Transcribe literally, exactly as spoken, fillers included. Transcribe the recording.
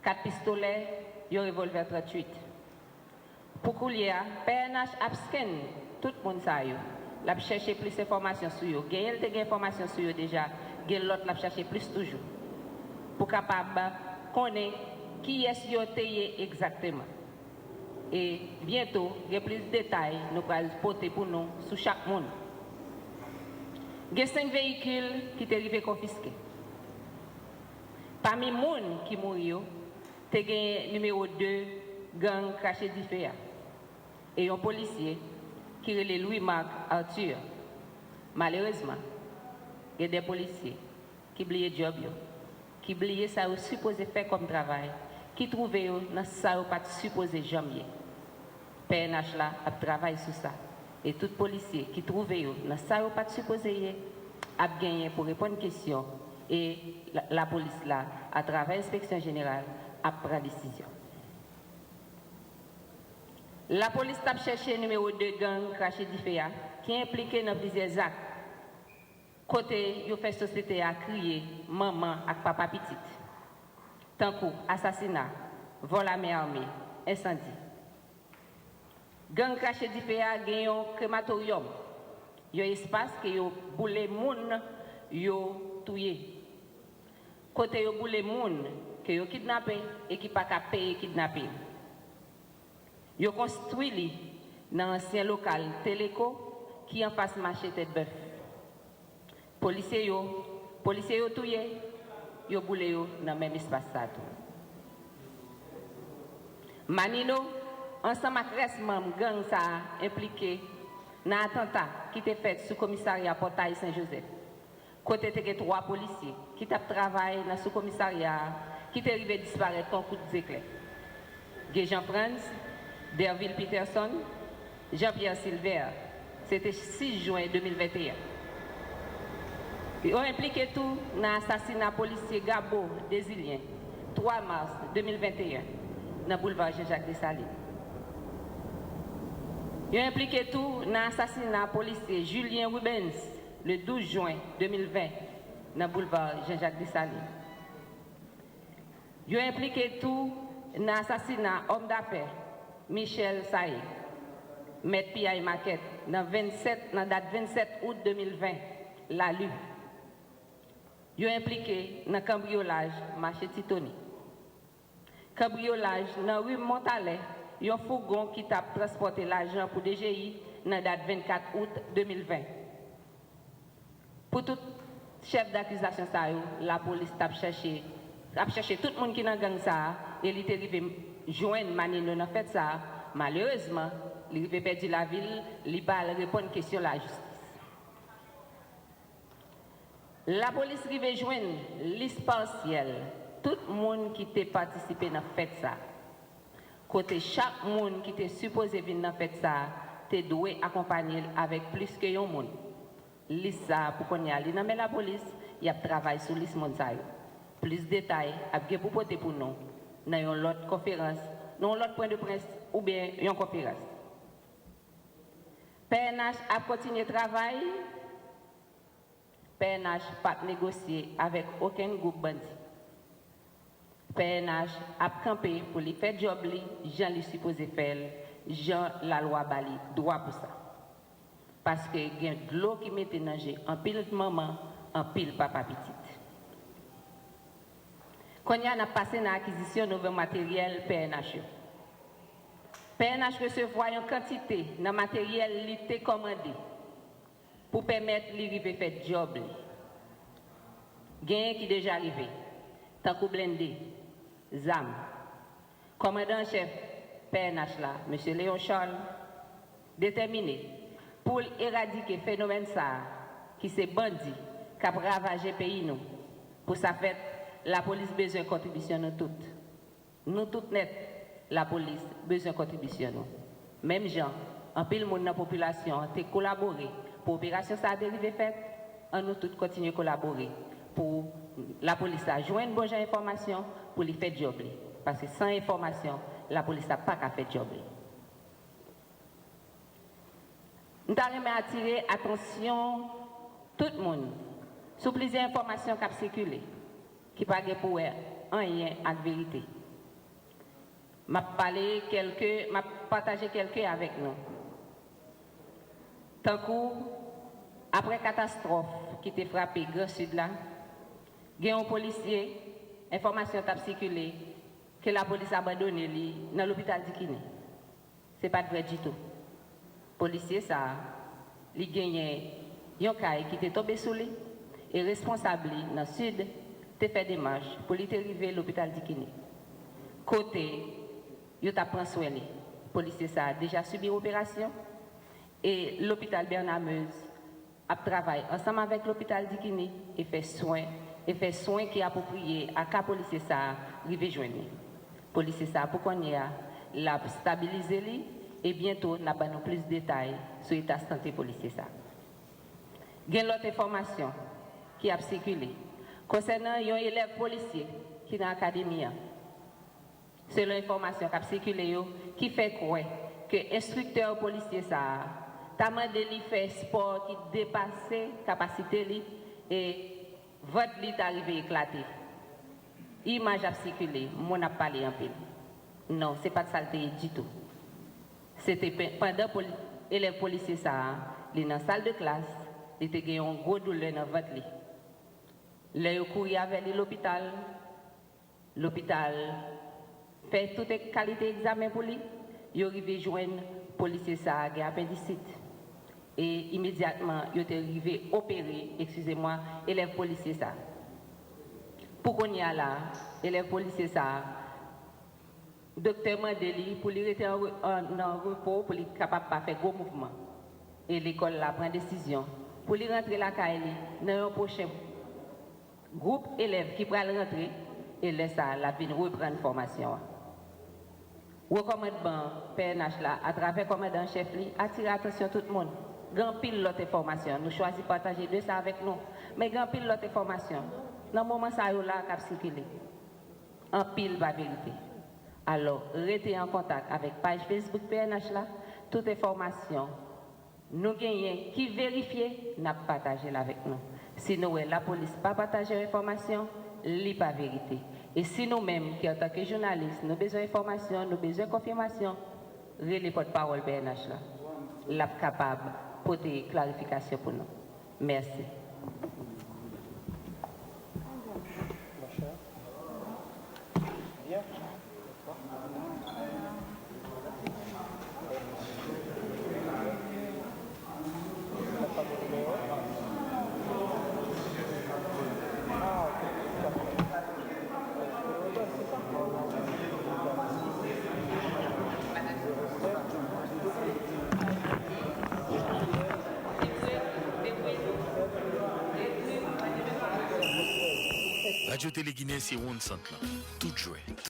kat pistolè, yon revòlvè tranntuit. Pou koulye a, P N H ap scan tout moun sa yo. L ap chèche plis enfòmasyon sou yo. Genyen l te gen enfòmasyon sou yo deja, gen lòt l ap chache plis toujou. Pou kapab konnen kiyès yo te ye egzakteman. E byento, gen plis detay nou pral pote pou nou sou chak moun. Gen senk veyikil ki te rive konfiske. Pami moun ki mouri yo, te genyen nimewo de gang Krache Dife a, e yon polisye ki rele Louis Marc Arthur. Malerezman, gen de polisye ki bliye djòb yo, ki bliye sa yo sipoze fè kòm travay, ki twouve yo nan sa yo pa t sipoze janm ye. P N H la ap travay sou sa, e tout polisye ki twouve yo nan sa yo pa t sipoze ye ap genyen pou reponn kesyon, e la, lapolis la, atravè Enspeksyon Jeneral, ap pran desizyon. Lapolis t ap chèche nimewo de gang Krache Dife a, ki enplike nan plizyè zak, kote yo fè sosyete a kriye manman ak papa pitit, tankou asasina, vòl a men ame, ensandi. Gang Krache Dife a gen yon krematoryòm, yon espas ke yo boule moun yo touye, kote yo boule moun ke yo kidnape e ki pa ka peye kidnape yo. Yo konstwi li nan ansyen lokal Teleco ki anfas mache Tèt Bèf. Polisye yo, polisye yo touye, yo boule yo nan menm espas sa a tou. Manino, ansanm ak rès manm gang sa a, enplike nan atanta ki te fèt sou komisarya Pòtay Sen Jozèf, kote te gen twa polisye ki t ap travay nan sou komisarya a ki te rive disparèt kon kout zeklè. Gen Jean Frantz, Dervil Peterson, Jean Pierre Silver. Se te sis jen de mil venteyen. Yo enplike tou nan asasina polisye Gabo Dezilyen, twa mas de mil venteyen, nan boulva Jean Jacques Dessalines. Yo enplike tou nan asasina polisye Julien Rubens, le douz jen de mil ven, nan boulva Jean Jacques Dessalines. Yo enplike tou nan asasina òm dafè Michel Saé, mèt piyay makèt, nan vennsèt, nan dat vennsèt out de mil ven, Lali. Yo enplike nan kanbriyolaj mache Ti Tony. Kanbriyolaj nan ri Montalè, yon fougon ki t ap transpòte lajan pou D G I nan dat vennkat out de mil ven. Pou tout chèf dakizasyon sa yo, lapolis t ap chèche, t ap chèche tout moun ki nan gang sa a, e li te rive jwenn Maneno nan fèt sa a. Malerezman, li rive pèdi lavi l, li pa al reponn kesyon lajistis. Lapolis rive jwenn lis pasyèl tout moun ki te patisipe nan fèt sa a, kote chak moun ki te sipoze vin nan fèt sa a te dwe akonpanye l avèk plis ke yon moun. Lis sa a, pou kounye a, li nan men lapolis, y ap travay sou lis moun sa yo. Plis detay ap gen pou pote pou nou nan yon lòt konferans, nan yon lòt pwen de près oubyen yon konferans. P N H ap kontinye travay. P N H p ap negosye avèk okenn gwoup bandi. P N H ap kanpe pou li fè djòb li jan li sipoze fè l, jan lalwa ba li dwa pou sa. Paske gen dlo ki mete nan je anpil manman, anpil papa pitit. Kounye a, n ap pase nan akizisyon nouvo materyèl P N H yo. P N H resevwa yon kantite nan materyèl li te kòmande pou pèmèt li rive fè djòb li. Genyen ki deja rive, tankou blende, zam. Kòmandan an chèf P N H la, Mesye Léon Charles, detèmine pou l eradike fenomèn sa a, ki se bandi k ap ravaje peyi nou. Pou sa fèt, lapolis bezwen kontribisyon nou tout. Nou tout nèt, lapolis bezwen kontribisyon nou. Menm jan anpil moun nan popilasyon an te kolabore pou operasyon sa a te rive fèt, an nou tout kontinye kolabore pou lapolis la jwenn bon jan enfòmasyon pou li fè djòb li. Paske san enfòmasyon, lapolis la pa ka fè djòb li. M ta renmen atire atansyon tout moun sou plizyè enfòmasyon k ap sikile, ki pa gen pou wè anyen ak verite. M ap pale kèlke, m ap pataje kèlke avèk nou. Tankou, apre katastwòf ki te frape Gran Sid la, gen yon polisye, enfòmasyon t ap sikile ke lapolis abandone li nan lopital Dikini. Se pa t vrè ditou. Polisye sa a, li genyen yon kay ki te tonbe sou li, e responsab li nan Sid te fè demach pou li te rive lopital Dikini, kote yo t ap pran swen li. Polisye sa a deja sibi operasyon, e lopital Bernard Meuze ap travay ansanm avèk lopital Dikini e fè swen, e fè swen ki apwopriye a ka polisye sa a rive jwenn li. Polisye sa a, pou kounye a, l ap stabilize li, e byento n ap ban nou plis detay sou eta sante polisye sa a. Gen lòt enfòmasyon ki ap sikile konsènan yon elèv polisye ki nan akademi an. Selon enfòmasyon k ap sikile yo, ki fè kwè ke enstriktè polisye sa a ta mande li fè espò ki depase kapasite li, e vant li ta rive eklate. Imaj ap sikile, moun ap pale anpil. Non, se pa t sa l te ye ditou. Se te pen-, pandan poli-, elèv polisye sa a, li nan sal de klas, li te gen yon gwo doulè nan vant li. Lè yo kouri avè li lopital, lopital fè tout kalite egzamen pou li, yo rive jwenn polisye sa a gen apendisit. E imedyatman, yo te rive opere, eskize mwa, elèv polisye sa a. Pou kounye a la, elèv polisye sa a, doktè mande li pou li rete an re-, an, nan repo, pou li kapab pa fè gwo mouvman. E lekòl la pran desizyon pou li rantre lakay li nan yon pwochen gwoup elèv ki pral rantre, e lè sa a, l ap vin reprann fòmasyon an. Wo kòmandman P N H la, atravè kòmandan an chèf li, atire atansyon tout moun. Gen anpil lòt enfòmasyon, nou chwazi pataje de sa avèk nou, men gen anpil lòt enfòmasyon nan moman sa yo la k ap sikile. Anpil pa verite. Alò, rete an kontak avèk paj Facebook P N H la, tout enfòmasyon nou genyen ki verifye, n ap pataje l avèk nou. Si nou wè lapolis pa pataje yon enfòmasyon, li pa verite. E si nou menm, ki antanke jounalis, nou bezwen enfòmasyon, nou bezwen konfimasyon, rele pòtpawòl P N H la. L ap kapab pote klarifikasyon pou nou. Mèsi. Radyo Tele Ginen se wonn sant lan. Tout jwè.